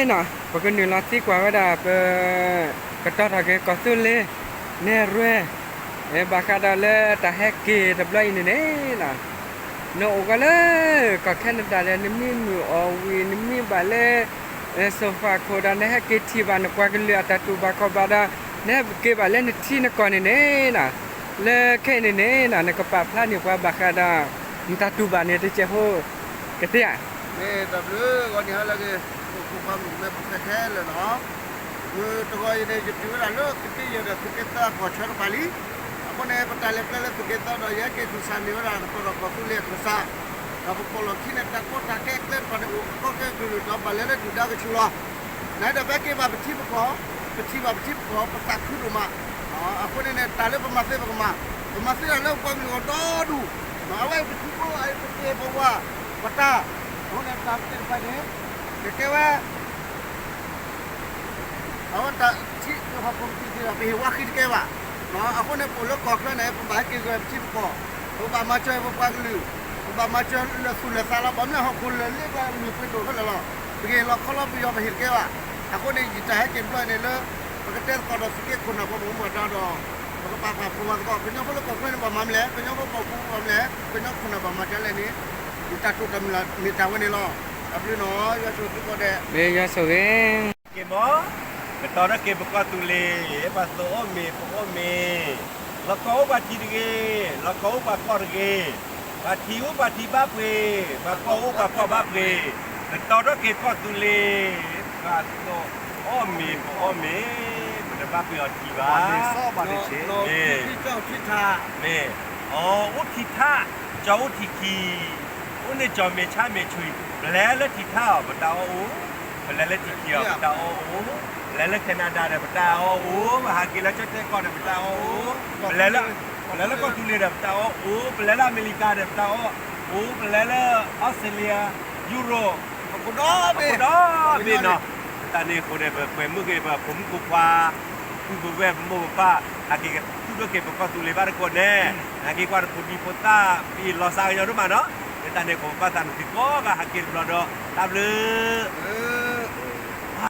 နီၤ ပကနုာ်လီၤသံကွၢ်ဝဲဒၣ် ပ ကတီၤထီၣ်က့ၤကီၢ်သူလ့ၤ နဲၣ်ရွဲၣ် ဘၣ်ဃးဒီးလၢတၢ်ဟဲက့ၤတဘျီအံၤန့ၣ်န့ၣ်နီၤ နအိၣ်ဂီၢ်လၢ ကီၢ်ခဲနဒၤဒီး နမ့ၢ်မုာ်အီၣ်ဝံၤ နမ့ၢ်ဘၣ်လၢ စိၤဃၣ်ခိၣ်ဒီး နဟဲက့ၤထံၣ်ဘၣ်နပှၤကလုာ်အတၢ်တူၢ်ဘၣ်ခီၣ်ဘၣ်ဒီး နဟဲက့ၤဘၣ်လၢနထံနကီၢ်န့ၣ်န့ၣ်နီၤ လၢခဲအံၤန့ၣ်န့ၣ်နီၤ နကပာ်ဖျါန့ၢ်ပှၤဘၣ်ဃးဒီး နတၢ်တူၢ်ဘၣ်န့ၣ် တကဲးဖိ ကသ့ဧါ. မ့ၢ်တၢ်ဘျုးဂီၤန့ၣ်ဟါလၢအဂ့ၤ ပဖိပလံၤမုၣ်ကမဲဖိဃဲခဲလၢာ်နီၤ, မုၢ်တဂီၤအံၤန့ၣ် ယတုၤဝဲဒၣ်လၢသုးက့ယဲၢ်ဒီးသုးက့သၢအကီၢ်ဆၢတကပၤလံ. အဃိန့ၣ် ပတၢ်လဲၤကျဲလၢသုးက့သၢဒီး ယဟဲက့ၤတူၢ်ဆၣ်န့ၢ်ဝဲဒၣ်ကတီၢ်ဒီးကီၢ်သူလ့ၤအခၢၣ်စး, ဒီးပပိာ်လီၢ်ခံန့ၣ် တၢ်ကီတၢ်ခဲကျဲတကပၤန့ၣ် အိၣ်ကီခဲကလုာ်ဒီး ဘၣ်လဲၤလၢဒုၣ်ဒါကဆူၣ်လီၤ. နဒီးပဟဲက့ၤဘၣ်ပထံပကီၢ်, ပထံၣ်ဘၣ်ပထံပကီၢ် ပသးခုဒိၣ်မး. အဃိန့ၣ်န့ၣ် တၢ်လၢပမၤသ့ပကမၤ, ပမၤသ့တၢ်လၢပပှၤကလုာ်အဂီၢ်ဒီဒူၣ်, အဝဲပထံဖိ ပက့ၤပဝၤ ပတၢ်, အဃိန့ၣ် တၢ်သ့ၣ်တဖၣ်န့ၣ် ကကဲဝဲ အဝဲတၢ်ထံဟီၣ်ခိၣ်ကသံၣ်သ့ၣ်ဒီး ပဟ့ၣ်ဝါဃံတကဲဘၣ်. အဃိန့ၣ် ပအိၣ်လၢကီၢ်ချၢန့ၣ် ပဘၣ်ဟဲက့ၤဂဲၤပထံပကီၢ်, ပဘၣ်မၤစၢၤပပှၤကလုာ်, ပဘၣ်မၤစၢၤလၢာ်သူၣ်လၢာ်သးလီၤ. ဘၣ်မနုၤဟီၣ်ခိၣ်လၢာ်လ့ကျါ မ့ၢ်ပှ့ၤဒိၣ်ခဲလၢာ်လီၤ. ပကဟ့ၣ်လီၤခီလီၤပယီၤ ပဟ့ၣ်တကဲဘၣ်. အဃိန့ၣ် ယတၢ်ဟဲက့ၤတဘျီန့ၣ်လၢ ပကတဲသကိးဒီးသုးက့ခိၣ်နၢ်ပှၤဘၣ်မူဘၣ်ဒါဒီး ပကပာ်ဖှိၣ်မၤသကိး ကညီဖိလၢကီၢ်ချၢန့ၣ် ဘၣ်မၤမလဲၣ်, ကညီဖိကီၢ်ဖိဘၣ်မၤမလဲၣ်, ကညီခိၣ်နၢ်ဘၣ်မၤဒ်လဲၣ်န့ၣ် ယတၢ်တိာ်တၢ်မုၢ်လၢ်မ့ၢ်တၢ်ဝဲန့ၣ်လီၤ. တၢ်ဘျုးနီၤ ယွၤဆိၣ်ဂ့ၤသုကိးဂၤဒဲး, မ့ၢ်ယွၤဆိၣ်ဂ့ၤ က့ၤမီၤ, ကတီၤထီၣ်က့ၤပကီၢ်သူလ့ၤ, ပှၤသုးအိၣ်မ့ၤ ပအိၣ်မ့ၤ, လီၢ်ကီၢ်အိၣ်ပှၤထံတဂ့ၤ, လီၢ်ကီၢ်အိၣ်ပှၤကီၢ်တဂ့ၤ, ပှၤထံအိၣ်ပှၤထံဘၣ်ပှ့ၤ, ပှၤကီၢ်အိၣ်ပှၤကီၢ်ဘၣ်ပှ့ၤ, ကတီၤထီၣ်က့ၤကီၢ်သူလ့ၤ, ပှၤသုးအိၣ်မ့ၤ ပအိၣ်မ့ၤ, ပတဘၣ်ပှ့ၤအီၤထံဘၣ်. မ့ၢ်, မ့ၢ်, အီၤအိၣ်ထံထၣ်, ကၠီၤအိၣ်ထံခံ, အိၣ်န့ၢ်ကၠီၤမ့ၤဆါမ့ၤဆွံ, ပလဲၤလၢထံထၣ်အီၤ ပတၢ်အီၣ်အိၣ်, ပလဲၤလၢထံခံအီၤ ပတၢ်အီၣ်အိၣ်, ပလဲၤလၢ Canada ဒီး ပတၢ်အီၣ်အိၣ်, ပဟးက့ၤလၢကၠီၣ်တဲၣ်ကီၢ်ဒီး ပတၢ်အီၣ်အိၣ်, ပလဲၤလၢ, ပလဲၤလၢကီၢ်သူလ့ၤဒီး ပတၢ်အီၣ်အိၣ်, ပလဲၤလၢအမဲရကၤဒီး ပတၢ်အီၣ်အိၣ်, ပလဲၤလၢ Australia, Europe, ပကဒီဘ့ၣ်နီၤ. တၢ်န့ၣ်အဃိန့ၣ် ပကွဲမုာ်က့ၤ ပဖိမုၣ်ဖိခွါ, ပုၢ်ပဝဲၢ် ပမိၢ်ပပၢ်, ဟးက့ၤသူၣ်ဒိၣ်က့ၤပကီၢ်သူလ့ၤဘၣ်တကိးန့ၣ်, ဟးက့ၤကွၢ်တဖိဒံဖိသၣ် ပအ့ၣ်လီၤစါကညီဒိၣ်မးနီၤ. လၢတၢ်န့ၣ်အဃိ ပဘၣ်သးနုာ်သံကိးဂၤ ဟးက့ၤတဘျီဒီး တၢ်ဘျုး